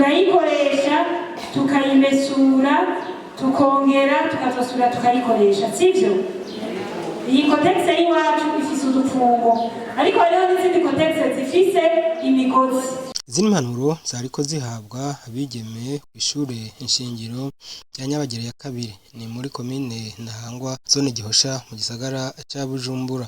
Turayikoresha, tukayimesura, tukongera tukazosubira tukayikoresha, sivyo? Iyi Kotex y'iwacu ifise udupfungo, ariko hariho n'izindi Kotex zifise imigozi. Izindi mpanuro zariko zihabwa abigeme kw'ishure nshingiro rya Nyabagere ya kabiri, ni muri komine Ntahangwa, zone Gihosha, mu gisagara ca Bujumbura.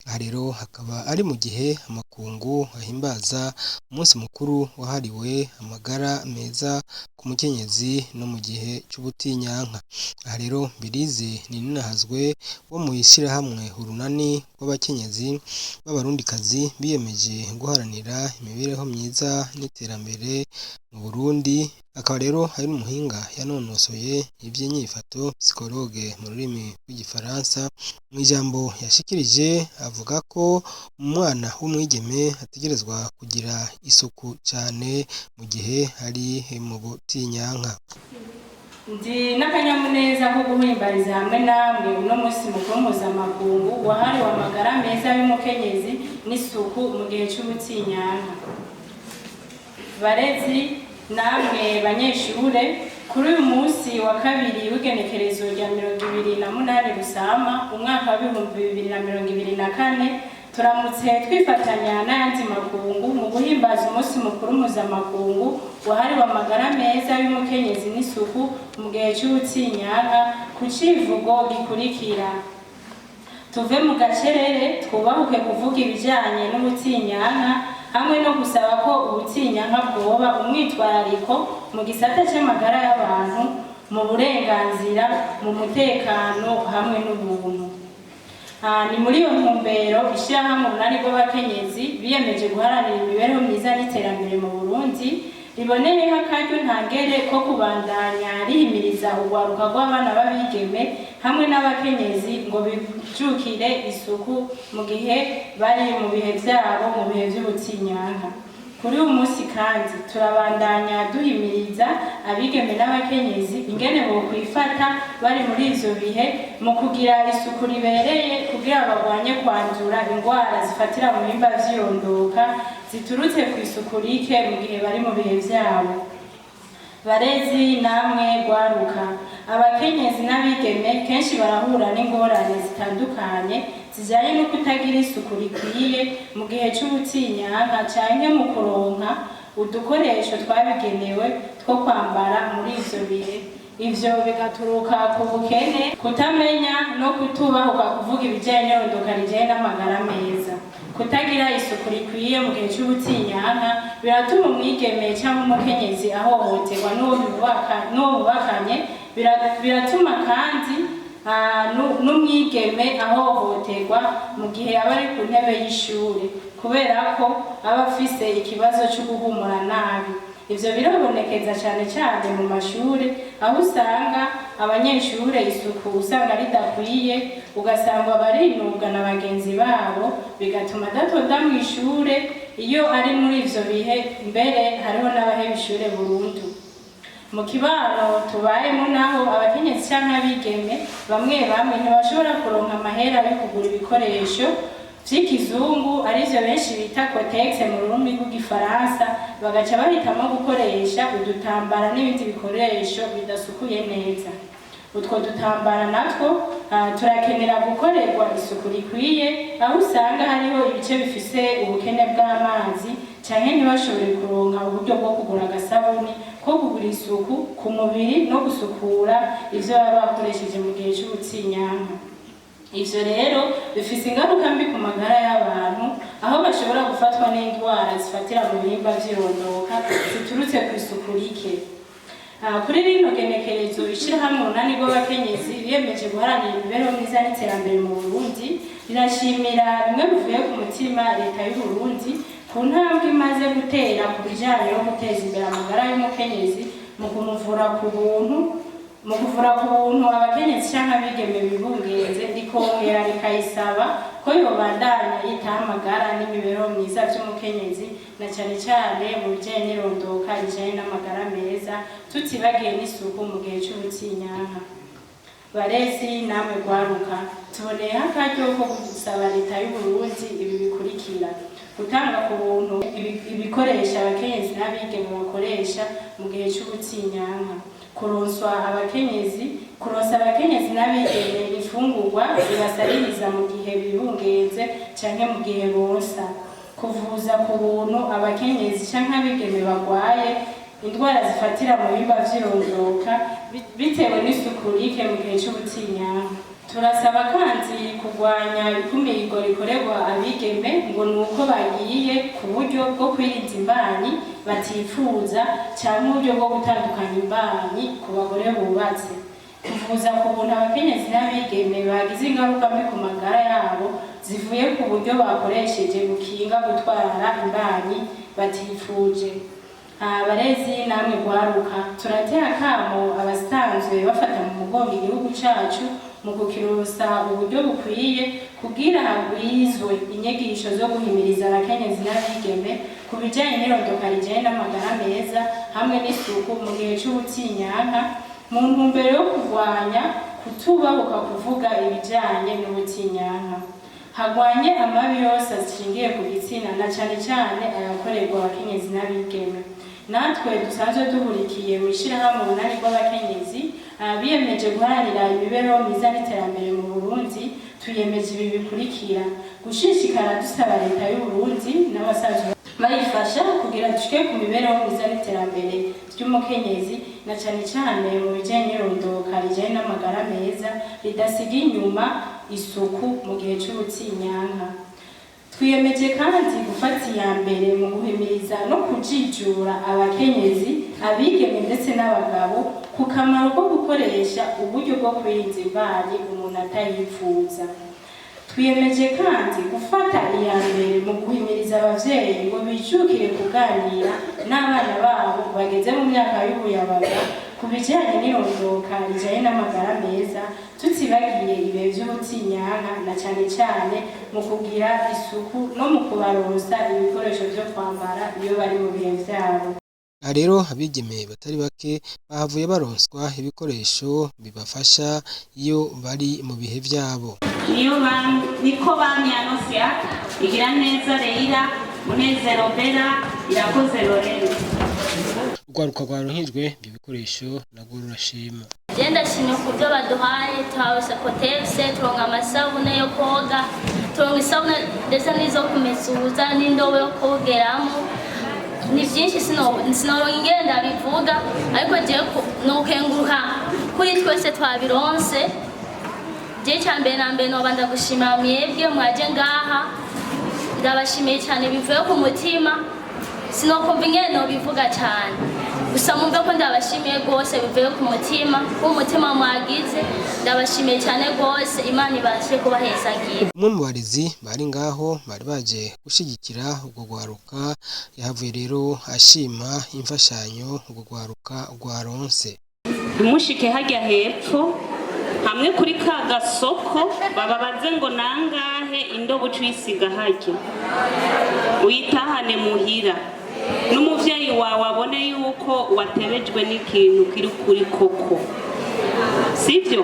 Aha rero hakaba ari mu gihe amakungu ahimbaza umunsi mukuru wahariwe amagara meza ku mukenyezi no mu gihe c'ubutinyanka. Aha rero Birize Nininahazwe wo mw'ishirahamwe Urunani rw'abakenyezi b'abarundikazi biyemeje guharanira imibereho myiza n'iterambere mu Burundi, akaba rero ari n'umuhinga yanonosoye ivy'inyifato, psychologue mu rurimi rw'igifaransa. Mw'ijambo yashikirije avuga ko umwana w'umwigeme ategerezwa kugira isuku cane mu gihe ari mu butinyanka. Ndi n'akanyamuneza ko guhimbariza hamwe namwe uno munsi mukuru mpuzamakungu wahariwe amagara meza y'umukenyezi n'isuku mu gihe c'ubutinyanka. Barezi namwe banyeshure, kuri uyu munsi wa kabiri w'igenekerezo rya 28 Rusama umwaka wa 2024, turamutse twifatanya n'ayandi makungu mu guhimbaza umunsi mukuru mpuzamakungu wahariwe amagara meza y'umukenyezi n'isuku mu gihe c'ubutinyanka ku civugo gikurikira: "Tuve mu gacerere, twubahuke kuvuga ibijanye n'ubutinyanka hamwe no gusaba ko ubutinyanka bwoba umwitwarariko mu gisata c'amagara y'abantu, mu burenganzira, mu mutekano hamwe n'ubuntu." Ni muri iyo ntumbero ishyirahamwe Urunani rw'Abakenyezi biyemeje guharanira imibereho myiza n'iterambere mu Burundi riboneyeho akaryo ntangere ko kubandanya rihimiriza urwaruka rw'abana b'abigeme hamwe n'abakenyezi ngo bijukire isuku mu gihe bari mu bihe vyabo, mu bihe vy'ubutinyanka. Kuri uyu munsi kandi turabandanya duhimiriza abigeme n'abakenyezi ingene bokwifata bari muri ivyo bihe mu kugira isuku ribereye kugira barwanye kwandura ingwara zifatira mu bihimba vy'irondoka ziturutse ku isuku rike mu gihe bari mu bihe vyabo. Barezi namwe rwaruka, abakenyezi n'abigeme kenshi barahura n'ingorane zitandukanye zijanye no kutagira isuku rikwiye mu gihe c'ubutinyanka canke mu kuronka udukoresho twabigenewe two kwambara muri ivyo bihe. Ivyo bigaturuka ku bukene, kutamenya no kutubahuka kuvuga ibijanye n'irondoka rijanye n'amagara meza. Kutagira isuku rikwiye mu gihe c'ubutinyanka biratuma umwigeme cyangwa umukenyezi ahohoterwa n'uwo bubakanye. Biratuma kandi n'umwigeme ahohoterwa mu gihe aba ari ku ntebe y'ishure kubera ko aba afise ikibazo cyo guhumura nabi. Ivyo birabonekeza cane cane mu mashure, aho usanga abanyeshure isuku usanga ridakwiye, ugasanga barinubwa na bagenzi babo, bigatuma adatonda mw'ishure iyo ari muri ivyo bihe. Mbere hariho n'abaheba ishure burundu. Mu kibano tubayemo naho, abakenyezi canke abigeme bamwe bamwe ntibashobora kuronka amahera yo kugura ibikoresho vy'ikizungu, arivyo benshi bita Kotex mu rurimi rw'igifaransa, bagaca bahitamo gukoresha udutambara n'ibindi bikoresho bidasukuye neza. Utwo dutambara natwo turakenera gukorerwa isuku rikwiye, aho usanga hariho ibice bifise ubukene bw'amazi canke ntibashobore kuronka uburyo bwo kugura agasabuni ko kugura isuku ku mubiri no gusukura ivyo baba bakoresheje mu gihe c'ubutinyanka. Ivyo rero bifise ingaruka mbi ku magara y'abantu, aho bashobora gufatwa n'indwara zifatira mu bihimba vy'irondoka ziturutse ku isuku rike. Kuri rino genekerezo, ishirahamwe Urunani rw'Abakenyezi biyemeje guharanira imibereho myiza n'iterambere mu Burundi rirashimira bimwe bivuye ku mutima leta y'u Burundi ku ntambwe imaze gutera ku bijanye no guteza imbere amagara y'umukenyezi mu kuvura ku buntu abakenyezi canke abigeme bibungenze, rikongera rikayisaba ko yobandanya yitaho amagara n'imibereho myiza vy'umukenyezi, na cane cane mu bijanye n'irondoka rijanye n'amagara meza, tutibagiye n'isuku mu gihe c'ubutinyanka. Barezi namwe rwaruka, tuboneyeho akaryo ko gusaba leta y'u Burundi ibi bikurikira: Gutanga ku buntu ibikoresho abakenyezi n'abigeme bakoresha mu gihe c'ubutinyanka. Kuronsa abakenyezi n'abigeme imfungurwa zibasahiriza mu gihe bibungenze canke mu gihe bonsa. Kuvuza ku buntu abakenyezi canke abigeme bagwaye indwara zifatira mu bihimba vy'irondoka bitewe n'isuku rike mu gihe c'ubutinyanka. Turasaba kandi kurwanya ikumirwa rikorerwa abigeme ngo ni uko bagiye ku buryo bwo kwirinda imbanyi batifuza canke uburyo bwo gutandukanya imbanyi ku bagore bubatse. Kuvuza ku buntu abakenyezi n'abigeme bagize ingaruka mbi ku magara yabo zivuye ku buryo bakoresheje bukinga gutwara imbanyi batifuje. Abarezi namwe gwaruka, turatera akamo abasanzwe bafata mu mugongo igihugu cacu mu kukironsa uburyo bukwiye kugira hagwizwe inyigisho zo guhimiriza abakenyezi n'abigeme ku bijanye n'irondoka rijanye n'amagara meza hamwe n'isuku mu gihe c'ubutinyanka, mu ntumbero yo kurwanya kutubahuka kuvuga ibijanye n'ubutinyanka. Hagwanye amabi yose ashingiye ku gitsina, na cane cane ayakorerwa abakenyezi n'abigeme. Natwe dusanzwe duhurikiye mu ishirahamwe Urunani rw'Abakenyezi biyemeje guharanira imibereho myiza n'iterambere mu Burundi, twiyemeje ibi bikurikira: gushishikara dusaba leta y'Uburundi n'abasanzwe bayifasha kugira dushike ku mibereho myiza n'iterambere ry'umukenyezi, na cane cane mu bijanye n'irondoka rijanye n'amagara meza ridasiga inyuma isuku mu gihe c'ubutinyanka. Twiyemeje kandi gufata iya mbere mu guhimiriza no kujijura abakenyezi, abigeme ndetse n'abagabo ku kamaro ko gukoresha uburyo bwo kwirinda imbanyi umuntu atayipfuza. Twiyemeje kandi gufata iya mbere mu guhimiriza abavyeyi ngo bijukire kuganira n'abana babo bageze mu myaka y'ubuyabaga ku bijanye n'irondoka rijanye n'amagara meza, tutibagiye ibihe vy'ubutinyanka, na cane cane mu kugira isuku no mu kubaronsa ibikoresho vyo kwambara iyo bari mu bihe vyabo. Aha rero abigeme batari bake bahavuye baronswa ibikoresho bibafasha iyo bari mu bihe vyabo. Niyo niko bamye Anosiata, Igiraneza Leila, Munezero Bera, Irakoze Lorena. Urwaruka rwaronkejwe ibyo bikoresho narwo rurashima. Je ndashimye ku byo baduhaye. Tuhawe Kotex, turonka amasabune yo koga, turonka isabune ndetse n'izo kumesuza n'indobo yo kogeramo. Ni byinshi, sinoronka ingene ndabivuga, ariko jewe nokenguruka kuri twese twabironse. Je icya mbere na mbere noba ndagushimira mwebwe mwaje ngaha. Ndabashimiye cyane bivuye ku mutima. Sinokumva ingene nobivuga cyane, gusa mwumve ko ndabashimiye rwose bivuye ku mutima, ku mutima mwagize. Ndabashimiye cyane rwose, Imana ibashe kubahezagira. Umwe mu barezi bari ngaho bari baje gushigikira urwo rwaruka yahavuye rero ashima imfashanyo urwo rwaruka rwaronse. Ntimushike hajya hepfo hamwe kuri ka gasoko bababaze ngo nangahe indobo, uca uyisiga hajya, uyitahane muhira, n'umuvyeyi wawe abone yuko watebejwe n'ikintu kiri kuri koko. Sivyo?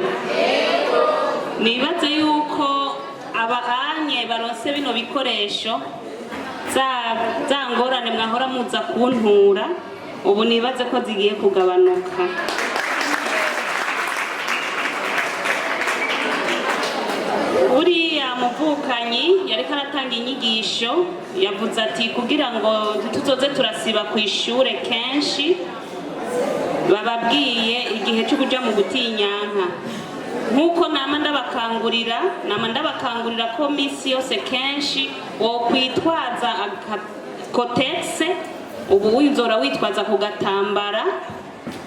Nibaze yuko aba anye baronse bino bikoresho, za ngorane mwahora muza kuntura ubu nibaze ko zigiye kugabanuka. Uriya muvukanyi yariko aratanga inyigisho yavuze ati kugira ngo ntituzoze turasiba ku ishure kenshi, bababwiye igihe cyo kuja mu butinyanka. Nk'uko nama ndabakangurira ko misi yose kenshi wokwitwaza Kotex, ubu wizora witwaza ku gatambara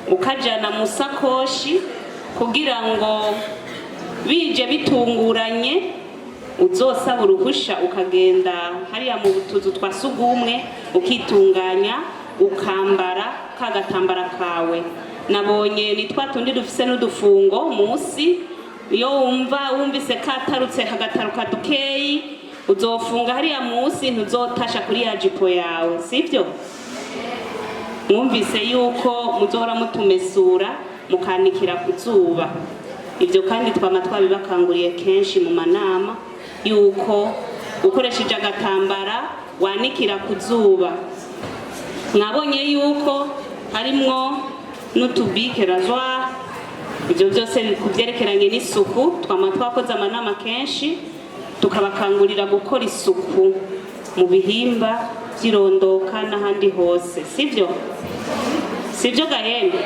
ukajana mu sakoshi, kugira ngo bije bitunguranye uzosaba uruhusha ukagenda hariya mu tuzu twa sugumwe ukitunganya, ukambara ka gatambara kawe. Nabonye ni twa tundi dufise n'udufungo munsi, iyo wumva wumvise katarutse kagataruka dukeyi, uzofunga hariya munsi, ntuzotasha kuri ya jipo yawe. Sivyo? Mwumvise yuko muzohora mutumesura mukanikira ku zuba. Ibyo kandi twama twabibakanguriye kenshi mu manama yuko ukoresheje agatambara. wanikira ku zuba. Mwabonye yuko harimwo n'utubike rasoir. Ibyo byose ku byerekeranye n'isuku, twama twakoze amanama kenshi tukabakangurira gukora isuku mu bihimba by'irondoka n'ahandi hose, sibyo? Sibyo gahembe?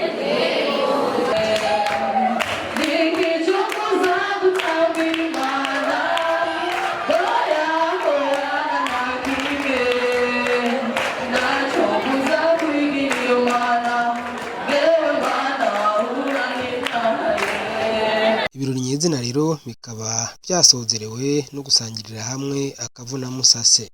Ibirori nyezina rero bikaba byasozerewe no gusangirira hamwe akavuna musase.